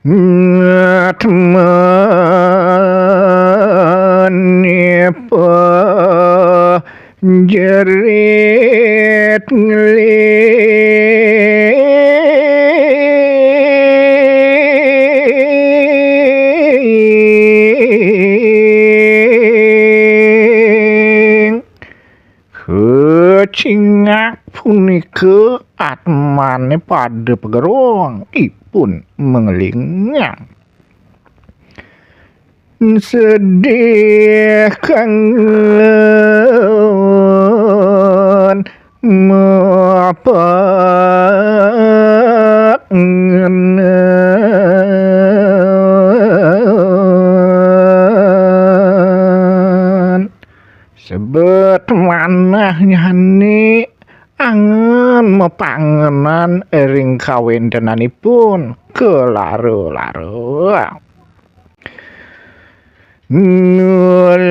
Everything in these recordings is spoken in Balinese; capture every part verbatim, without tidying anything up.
Ngatmanipa jerit ngeling. Kecingak punika atmane pada pegerong ipun mengelingang. Sedih kangen mapangenan. Sebet manahnyane angen mapangenan ring kawentenanipun kalara-lara. Nulami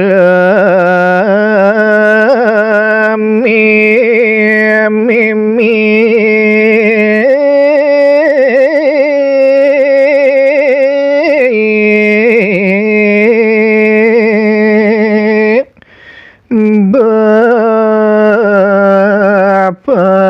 mimi bapani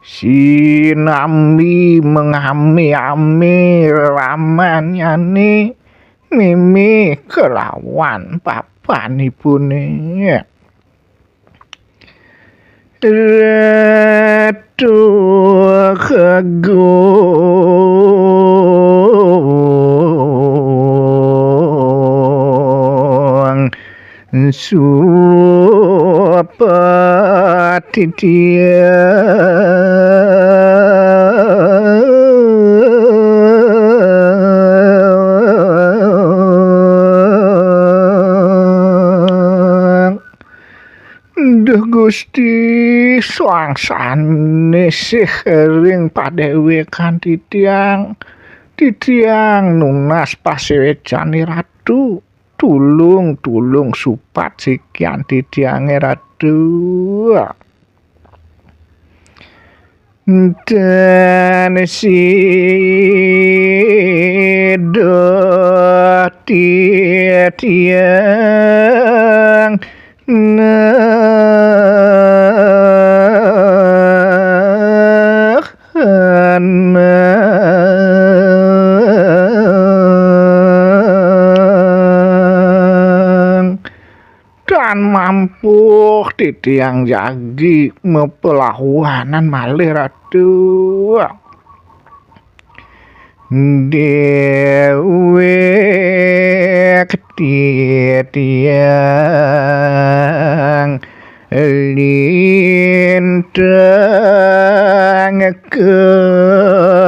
sinambi mengami-ami ramanyane mimi kelawan papanipune. Ratu Agung Supati tiang. Duh Gusti, swangsane sih ring padewekan titiang. Titiang nunas pasewecane Ratu. Tulung, tulung supat sikian titiange Ratu. Ten sida titiang nahanang. Tan mampuh titiang jagi mapelawanan malih Ratu. Dewek titiang lintang kebus.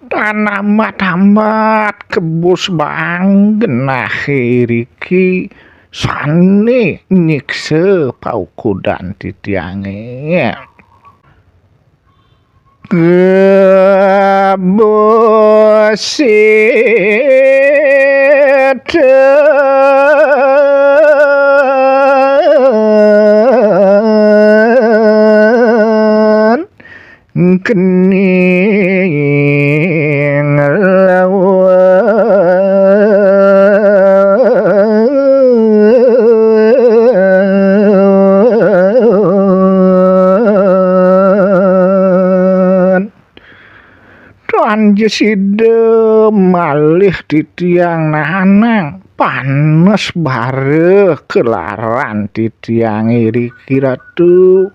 Tan ambat-ambat kebus baang genah iriki sane nyiksa paukudan titiange. Kebus setan kening lawan. Tan ja sida malih titiang nahanang panes bara kelaran titiang iriki Ratu.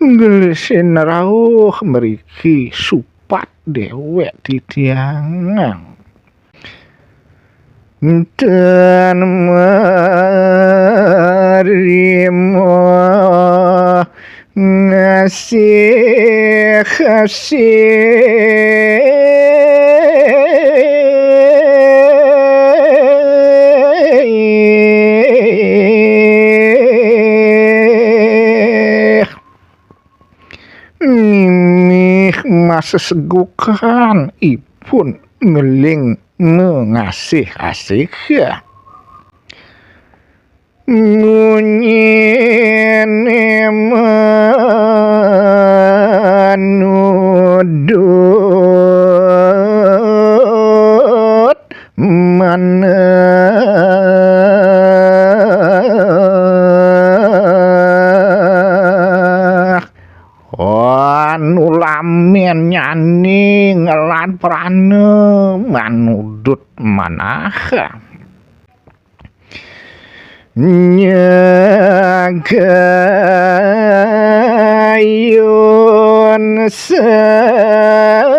Ngelisin rauh mriki supat dewek titiang. Ten marima ngasih kasih. Mimih masesegukan ipun ngeling ngasih-asih. Munyine manudut manah. Anu lamen nyani ngelan prana manudut manah. Nyagayun sang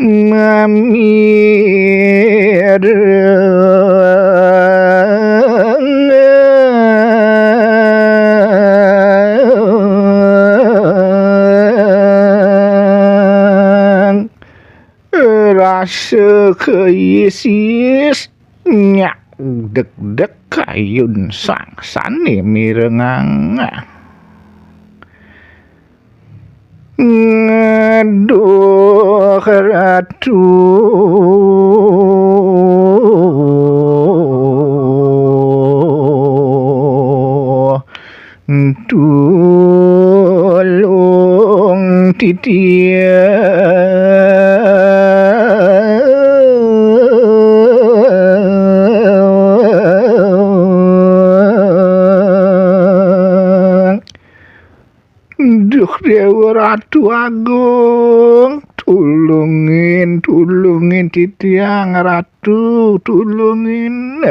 mamireng. Rasa keisis nyak degdeg kayun sang sane mirengang. Ngeduh Ratu, tulung titiang. Duh Dewa Ratu Agung, tulungin, tulungin titiang Ratu, tulungin.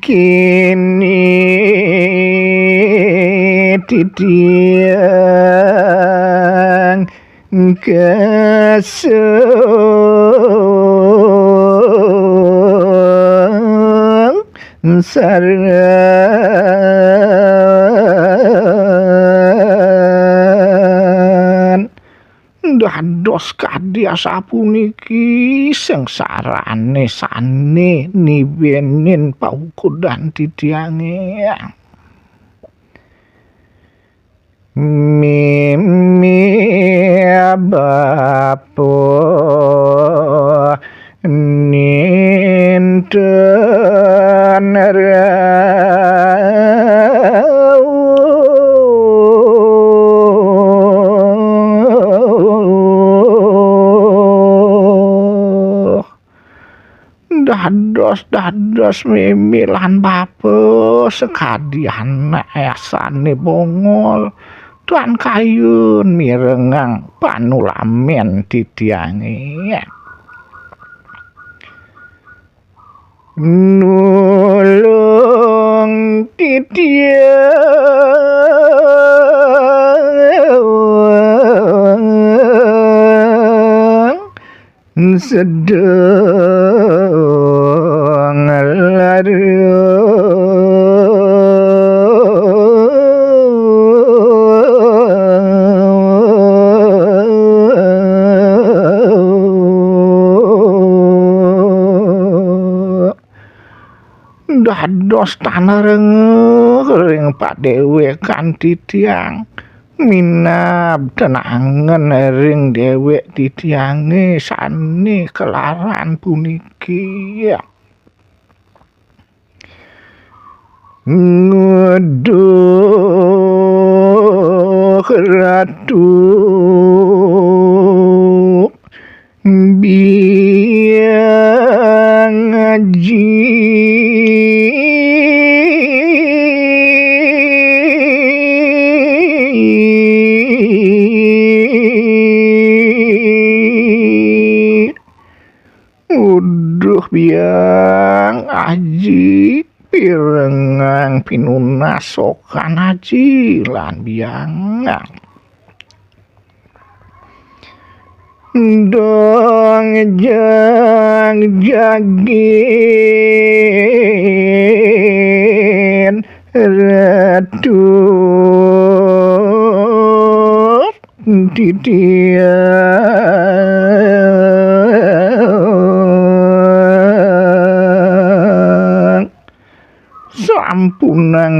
Kini titiang kasung sareng. Dados kadi asapuniki sengsarane sane nibenin paukudan titiange. Mimi bapa ninten rauh. Dados, dados mimi lan bapa sakadi anak asane bongol, tan kayun mirengang panulamen titiange. Nulung titiang sedang lara. Dados tan rengek ring padewekan titiang, minab tenangen ring dewek titiange sane kelaran puniki. Nguduh Ratu Biang Aji. Uduh Biang Aji, pirengang pinunas sokan Aji lan Biang. Dong jag jagin Ratu titiang.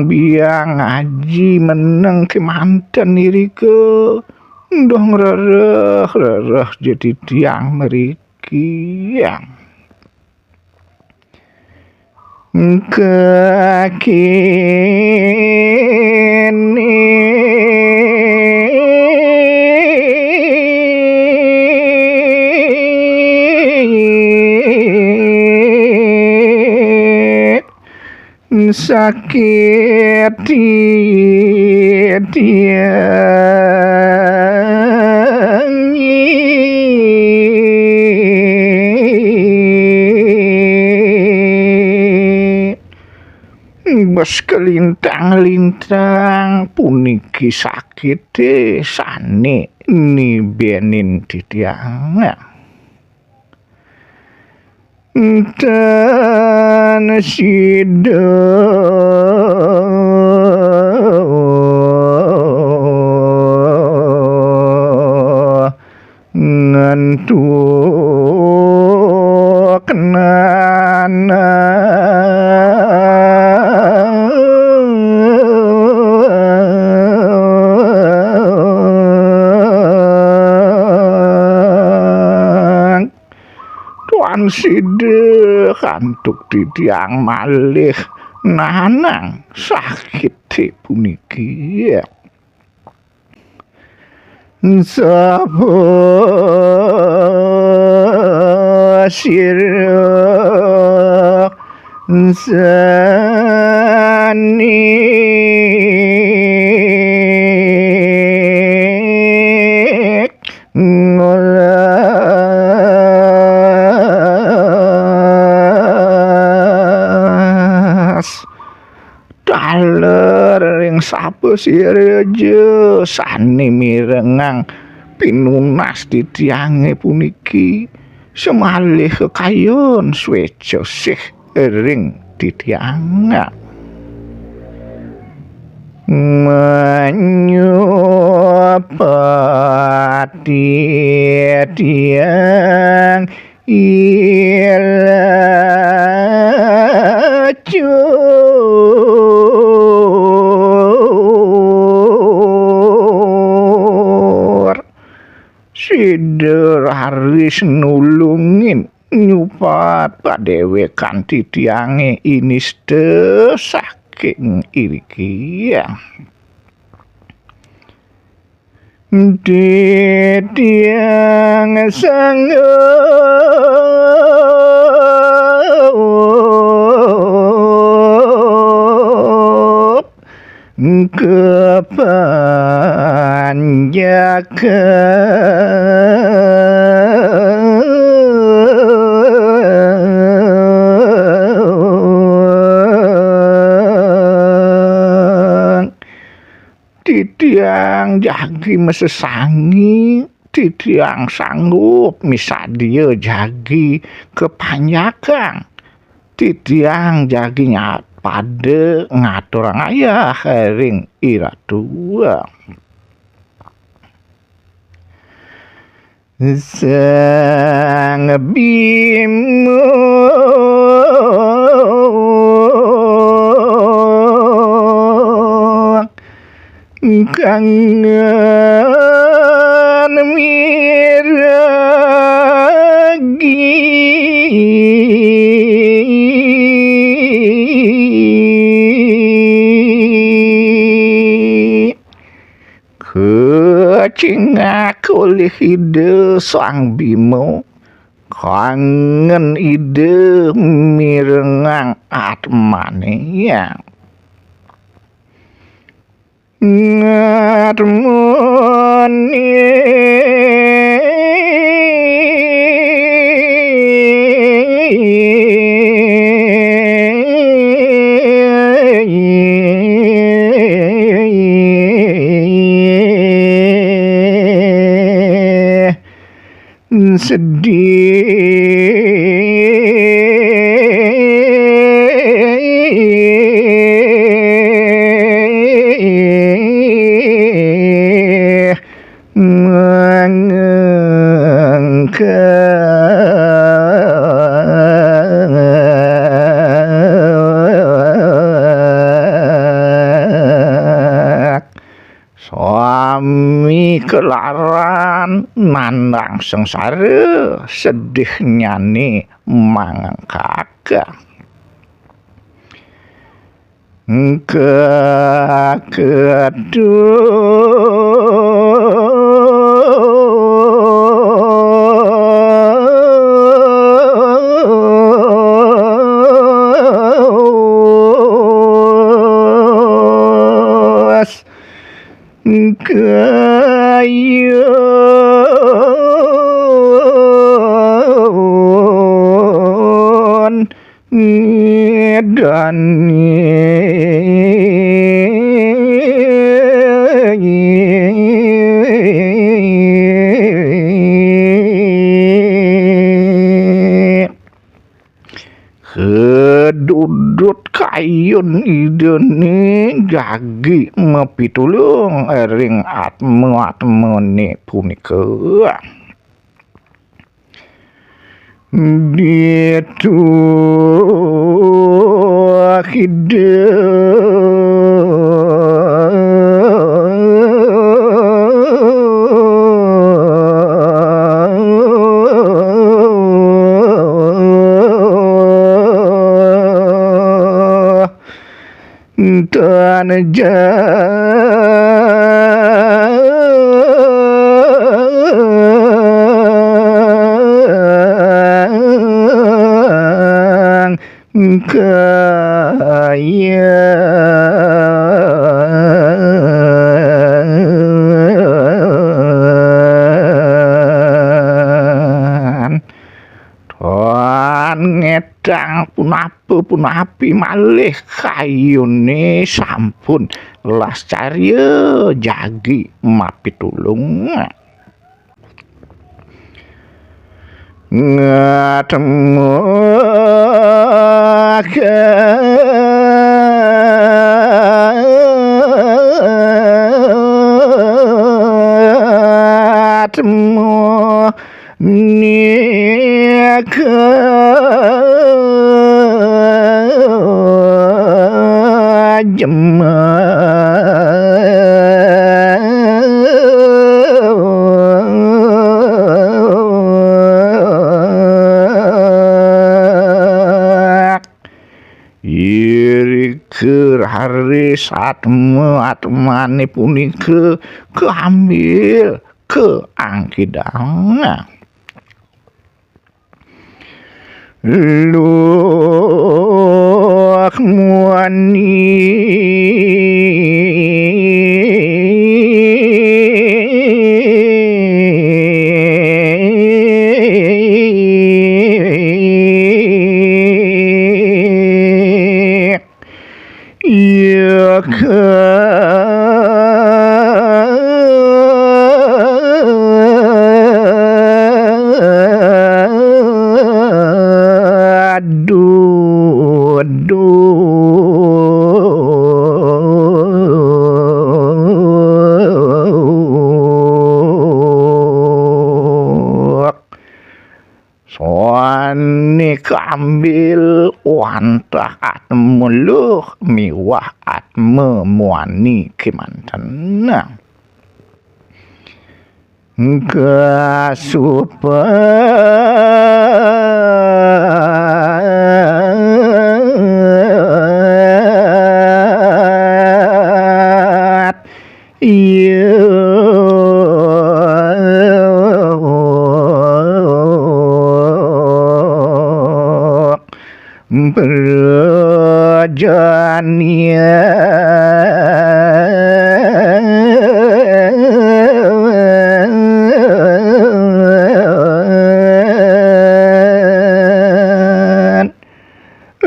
Biang aji meneng kemanten irika. Nduh ngrereh-rereh jadi tiang mriki. Kekini sakit tiang. Bes kelintang-lintang puniki sakite sane nibenin titiang. Ten sida ngentuk nanang. Tuan sida kantuk titiang malih nanang sakit puniki. Sapa sira sani ngulas? Taler ring sapa sira ja sane mirengang pinunas titiange puniki, semalih kekayon swecasih ring titiang. Menyupati tiang ilacur. Sida raris nulungin nyupat padewekan titiange inista saking iriki. Titiang sanggup kepanjakan. Titiang jagi masesangi, titiang sanggup misadia jagi kepanjakan. Titiang jagi nya-, pada ngaturang ayah ring iratu. Sang Bima kangen miragi. Kecingak olih Ida Sang Bima, kangen Ida mirengang atmane. Atmane. Sedih. Mengengkang. kelaran nandang sengsara, sedihnyane mangengkak. Kekedus kayun ngedani. Kedudut kayun idene jagi mapitulung ring atma-atmane punika. Ditu kidung tan jang kayan. Tuan ngedang punapa-punapi malih kayune sampun lascarya jagi mapitulung. Ngatemu nika jemak. Irika raris atma-atmane punika kaambil kaangkidang. Lukmani Yaka aduh, aduh. Sane kambil wantah atma luh miwah atma muani kemanten. Kasupat. Iya. Prajanian.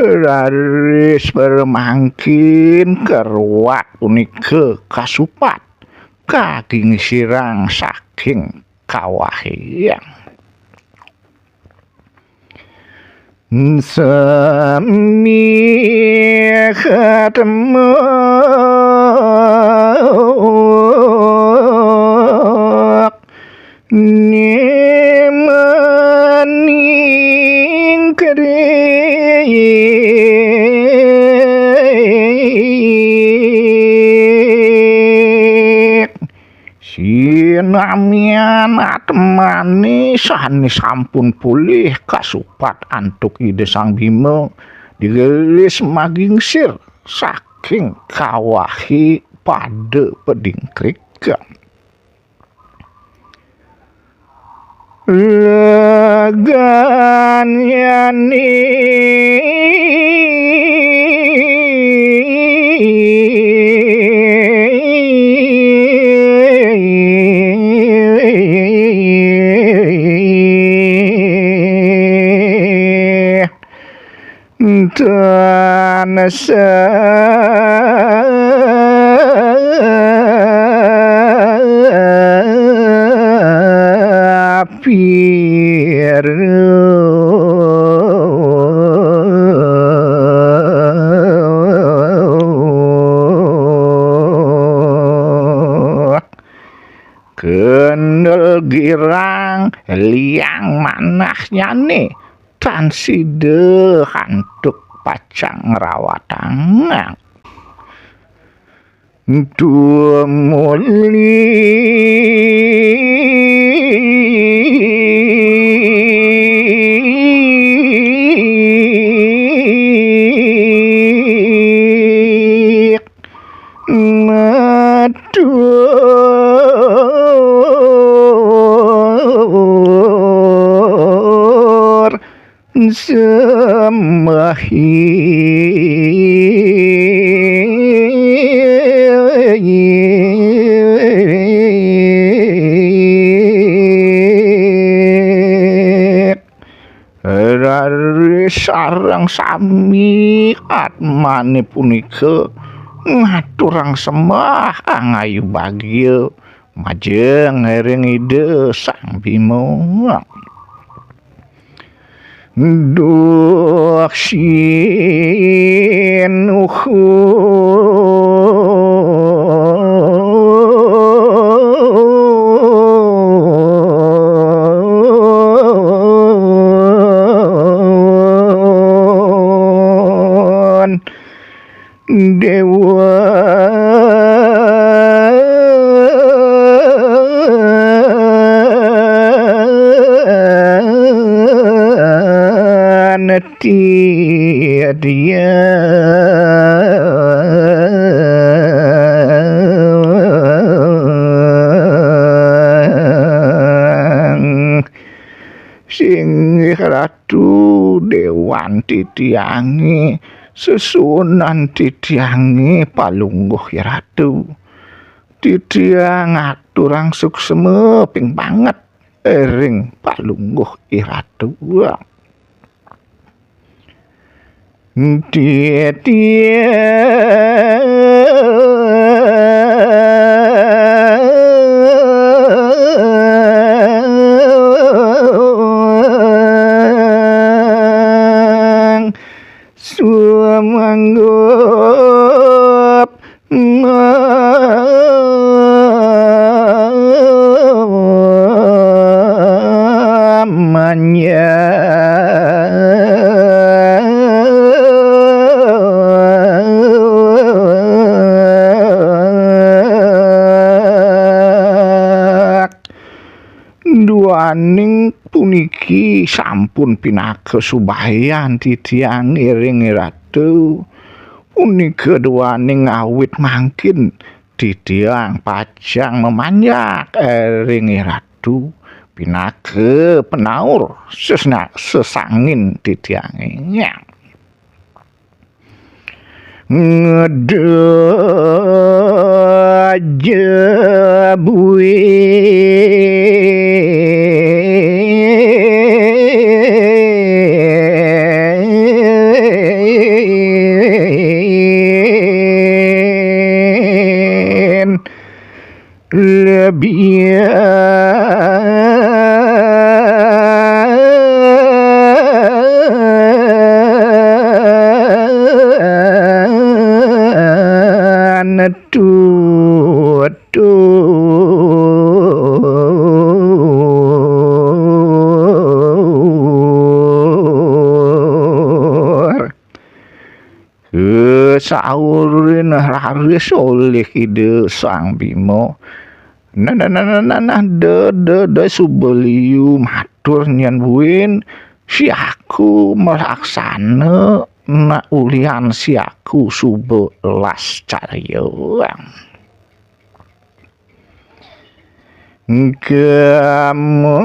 Raris pramangkin karuat punika kasupat kagingsirang saking kawahing. Sami ketemu nimaning krik. Sin Namian atmané sané sampun pulih kasupat antuk Ida Sang Bima, digelis magingsir saking kawahé pada pedingkrik. Leganyané tansah piruh. Kendel girang liang manahnyané, tan sida antuk pacang ngrawatang. Tumuli matur sembahing. Raris sareng sami atmané punika ngaturang sembah angayu bagia majeng ring Ida Sang Bima. Duh sinuhun. Déwa titiang. Singgih Ratu, déwan titiangé, sesuunan titiangé, palungguh Ratu. Titiang ngaturang suksma ping banget ring palungguh Ratu. Titiang sumanggup manjak. Duaning puniki sampun pinaka subayan titiang ring Ratu. Punika duaning awit mangkin titiang pacang mamanjak ring Ratu pinaka penaur sesna-, sesangin titiangé. Ngeda jabuin. Lebihan tutur. Kesaurin raris olih Ida Sang Bima, Nah, nah, nah, nah, nah, nah, de, de, de, suba liu matur nyen buin, siaku malaksana, nak ulian siaku suba las carya. Kamu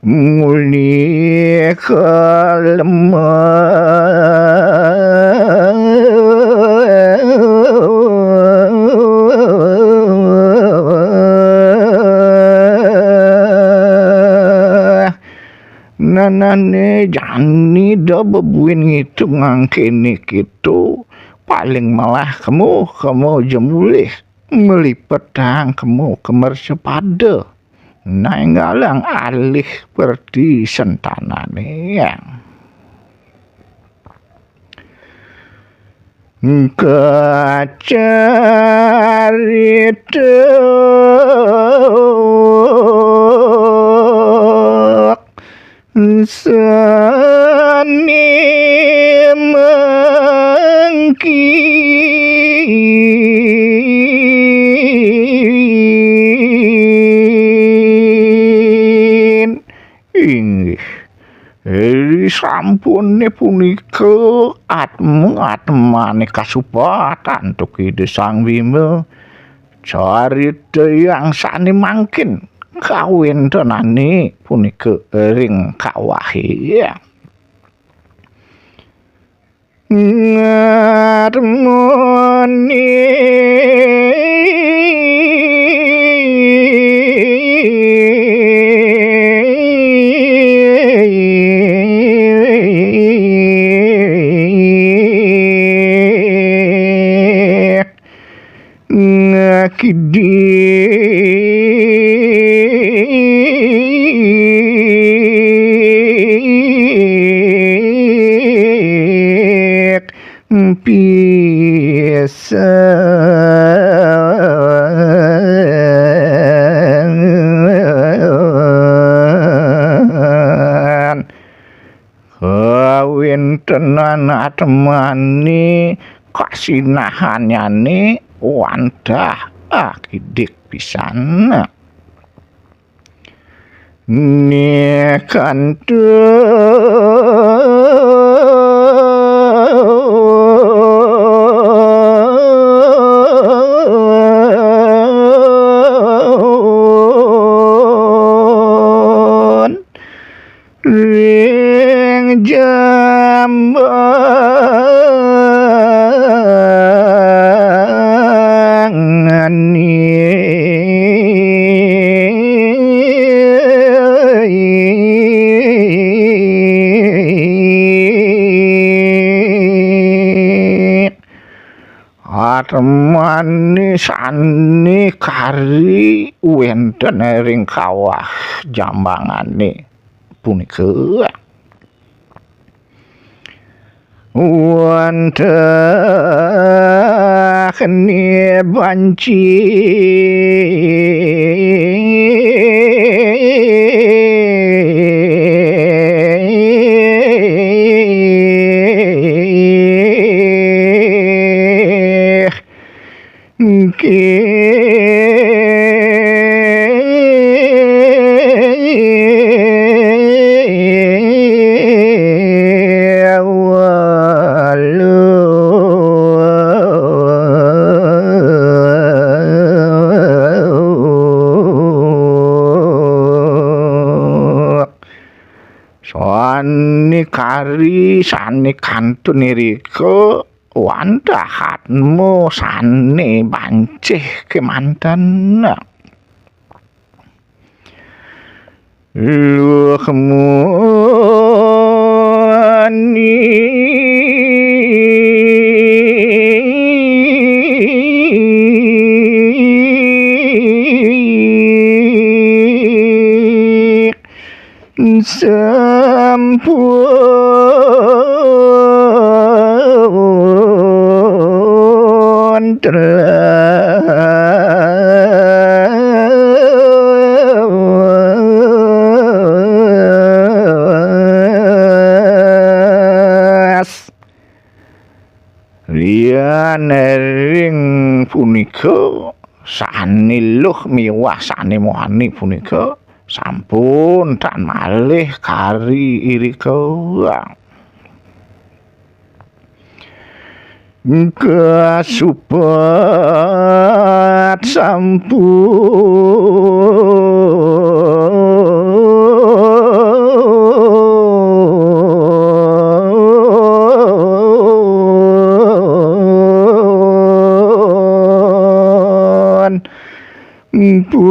muli kalemah. Nanane jani da bebuin ngitung ngangkene kito, paling malah kemu, kemu jemulih melipetang kemu kemer sepada. Nainggalang alih perti sentanane. Kacarita sane mangkin. Inggih, ri sampune punika atma-atmane kasupatan antuk Ida Sang Bima, carita yang sane mangkin kawentenane punika ring kawahe. Ngatmoni. Ngakidik pisan. Kawentenan atmane, kasinahanyane wantah akidik pisan. Nikantun ring jambangane. Atmane sane kari wenten ring kawah jambangane punika. Wantah ne banci Sane kari, sane kantun irika wantah atma sane bancih kemanten. Lukmani. Sampun telah Ring punika sane luh miwah sane muani punika sampun tan malih kari irika. Kasupat sampun. Pun niku.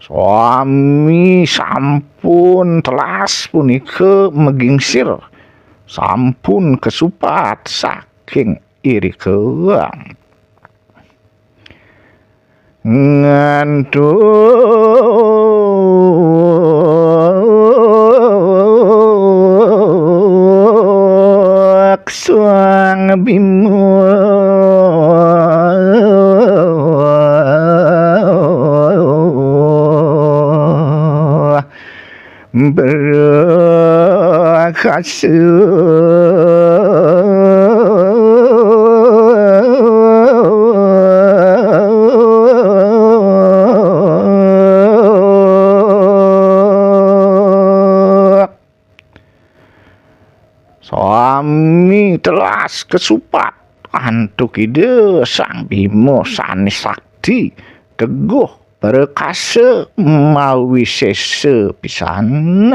Swami sampun telas punika magingsir, sampun kasupat saking irika. Ngantuk Sang Bima prakasa. Swami telas kasupat antuk Ida Sang Bima sane sakti, teguh, perkasa, mawisesa pisan.